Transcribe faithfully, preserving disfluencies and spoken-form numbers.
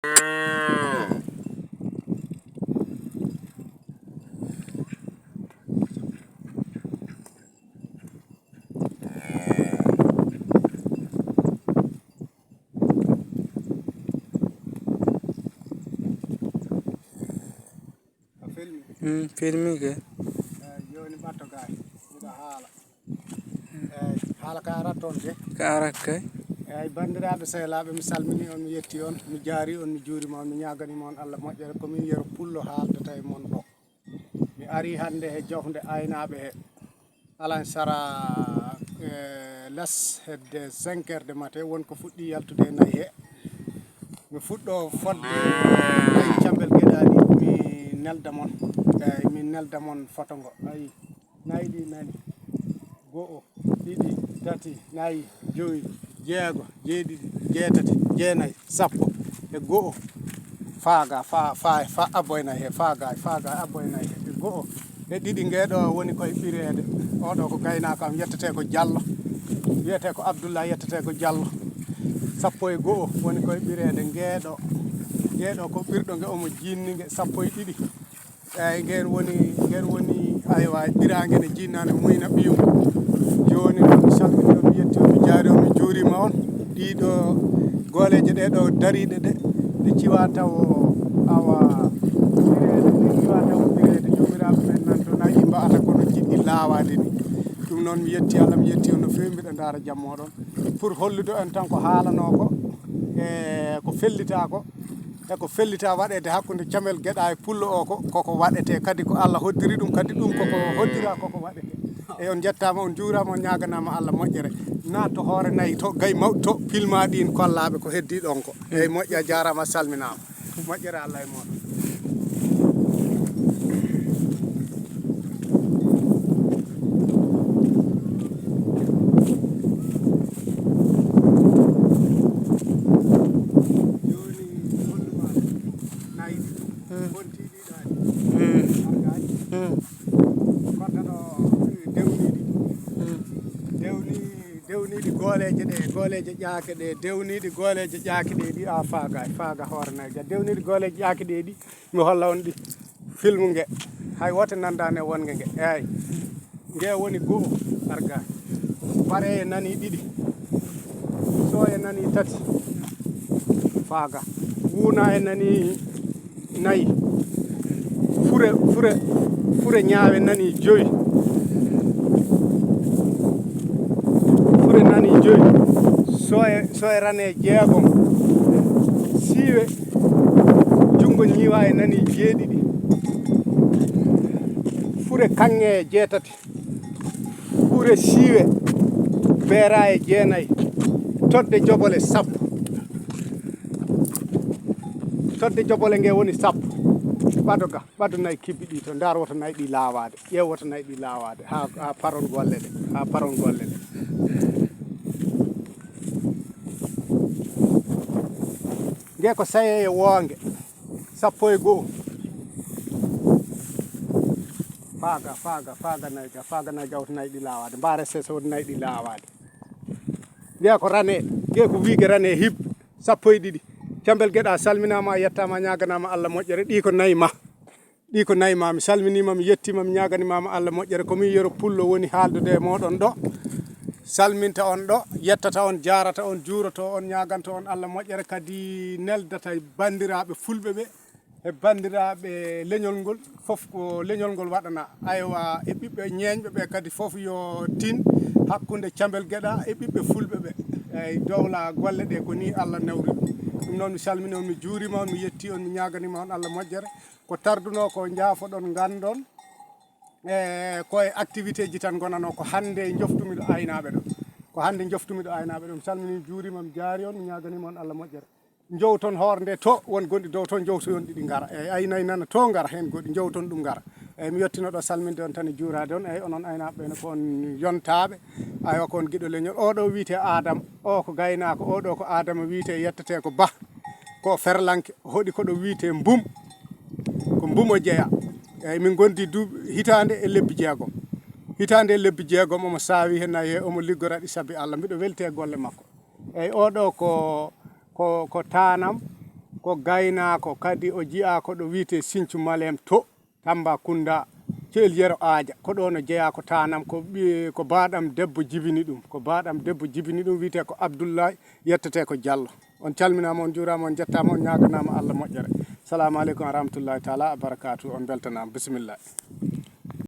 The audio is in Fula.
A filmi? Mm, filmi ke. Eyi, jooni ɓatto gaay, miɗo haala. Eyi, haala ka arat toon de. Ka arat kay. Eyi, banndiraaɓe sehilaaɓe, mi salmini on, mi yetti on, mi jaari on, mi juurima on, mi ñaaganima on Allah moƴƴere. Ko min Yero Pullo haaldata e mon ɗo. Mi ari hannde he jofnde aynaaɓe he. Alan sara, eh, les hedde cinq heures de matin, won ko fuɗɗi yaltude e nayi he. Mi fuɗɗo fodde nayi cambel geɗaaɗi, mi nelda mon. Eyi, mi nelda mon foto ngo. Ayi, nayi ɗi nani. Go'o, ɗiɗi, tati, nayi, joyi, jeego, jeeɗiɗi, jeetati, jeenayi, sappo e go'o. Faaga, fa, fa, fa, abbo e nayi he, faaga, faaga, abbo e nayi he, e go'o. E ɗiɗi, ngeeɗo woni koye ɓireede. Oɗo ko gaynaako am, yettetee ko Jallo. Wiyetee ko Abdullah, yettetee ko Jallo. Sappo e go'o woni koye ɓireede. Ngeeɗo, ngeeɗo ko ɓirɗo nge, omo jiinni nge, sappo e ɗiɗi. Eyi, ngeen woni, ngeen woni, aywa, ɓiraange ne jinnaa ne muyna ɓiyum. Jooni noon, mi salmini on, mi yetti on, mi jaari on, mi juurima on. Ɗiɗo gooleeje ɗe ɗo dariiɗe ɗe, ɗe ciwa tawo, awa, ɓireede, ɗe ciwa tawo ɓireede. Joomiraaɓe men nan to nayi mba'ata kono jiɗɗi laawaade ni. Ɗum noon, mi yetti Allah, mi yetti on no feewi, mbiɗa ndaara jam mooɗon. Pour hollude en tan ko haalanoo ko, e ko fellitaa ko, e ko fellita waɗeede hakkunde Camel Geɗa e Pullo o ko, koko waɗetee kadi ko Allah hoddiri ɗum, kadi ɗum koko hoddira koko waɗetee. E on njettaama, on njuuraama, on ñaaganaama Allah moƴƴere. Naat to hoore nayi to, gay mawɗo to, pilma ɗin kollaaɓe ko heddii ɗon ko. Eyi moƴƴa, jaaraama, salminaama. Moƴƴere Allah e mooɗon. Jooni, hollumaa nayi ɗi. Hmm. Bontii ɗi ɗaani. Hmm. Argaani. Hmm. Koddano dewniiɗi. Hmm. Dewni-, dewniiɗi gooleeje ɗe, gooleeje ƴaake ɗe, dewniiɗi gooleeje ƴaake ɗe, ɗi a faaga, faaga hoore nayi ga. Dewniiɗi gooleeje ƴaake ɗe ɗi, mi holla on ɗi. Filmu nge, hay woote nanndaani e wonnge nge. Eey. Nge woni go'o, arga. Bareye nani ɗiɗi. Sooye nani tati. Faaga. Wuunaye nani nayi. Fure, fure, fure ñaawe nani joyi. Fure nani joyi. Sooye, sooye rane jeegom. Siiwe, junngo ñiiwa e nani jeeɗiɗi. Fure kaŋŋe jeetati. Fure siiwe, beera e jeenayi. Todde jobole sappo. Todde jobole nge woni sappo. Ɓado ga, ɓado nayi kibbi ɗi to. Ndaar woto nayi ɗi laawaade. Ƴeew woto nayi ɗi laawaade. Haa, haa paron golle ɗe. Haa paron golle ɗe. Nge ko sayeeye woonge. Sappo e go'o. Faaga, faaga, faaga nayi ga, faaga nayi ga woto nayi ɗi laawaade. Mbaare sese woto nayi ɗi laawaade. Nge ko rane, nge ko wiige rane hib. Sappo e ɗiɗi. Cambel Geɗa salminaama, a yettaama, a ñaaganaama Allah moƴƴere. Ɗi ko nayi ma. Ɗi ko nayi ma. Mi salminiima, mi yettiima, mi ñaaganimaama Allah moƴƴere. Ko min Yero Pullo woni haaldude e mooɗon ɗo. Salminta on ɗo, yettata on, jaarata on, juuroto on, ñaaganto on Allah moƴƴere. Kadi neldata banndiraaɓe fulɓe ɓe e banndiraaɓe leñol ngol, fof ko leñol ngol waɗana. Aywa, e ɓiɓɓe ñeeñɓe ɓe kadi, fof yo tin hakkunde Cambel Geɗa e ɓiɓɓe fulɓe ɓe. Eyi, dowla golle ɗe, ko ni Allah nawri ɗum. Ɗum noon, mi salmini on, mi juurima on, mi yetti on, mi ñaaganima on Allah moƴƴere. Ko tardunoo ko, njaafoɗon, nganndon. E ko e activité ji tan ngonanoo. Ko hannde njoftumi ɗo aynaaɓe ɗo. Ko hannde njoftumi ɗo aynaaɓe ɗo. Mi salmini, juurima, mi jaari on, mi ñaaganima on Allah moƴƴere. Njowton hoore nde to, won gonɗi dow to, njowtoyon ɗi, ɗi ngara. Eyi, aynayi nana to, ngara heen goɗɗi, njowton ɗum, ngara. Eyi, mi yettino ɗo, salminde on tan e juuraade on. Eyi, onon aynaaɓe ɓe ne, ko on yontaaɓe. Aywa, ko on giɗo leñol. Oɗo wiyetee Adama, o ko gaynaako, oɗo ko Adama wiyetee, yettetee ko Bah. Ko ferlanke, hoɗi ko ɗo wiyetee Mbum. Ko Mbum o jeyaa. Eyi, min ngondi duuɓi, hitaande e lebbi jeegom. Hitaande e lebbi jeegom, omo saawi he nayi he, omo liggora ɗi sabi Allah. Mbiɗo welti e golle makko. Eyi, oɗo ko, ko, ko taanam, Ko gaynaako kadi o jiyaa ko ɗo wiyetee Sinthiou Malem to Tambacounda, Ceel Yero Aaja. Ko ɗoon o jeyaa ko taanam, ko ɓi-, ko baaɗam debbo jibini ɗum, ko baaɗam debbo jibini ɗum, wiyetee ko Abdoulaye, yettetee ko Diallo. On calminaama, on njuuraama, on njettaama, on ñaaganaama Allah moƴƴere. Salaamu aleykum wa rahmatullahi taala wa barakaatu. On mbeltanaama. Bisimilla.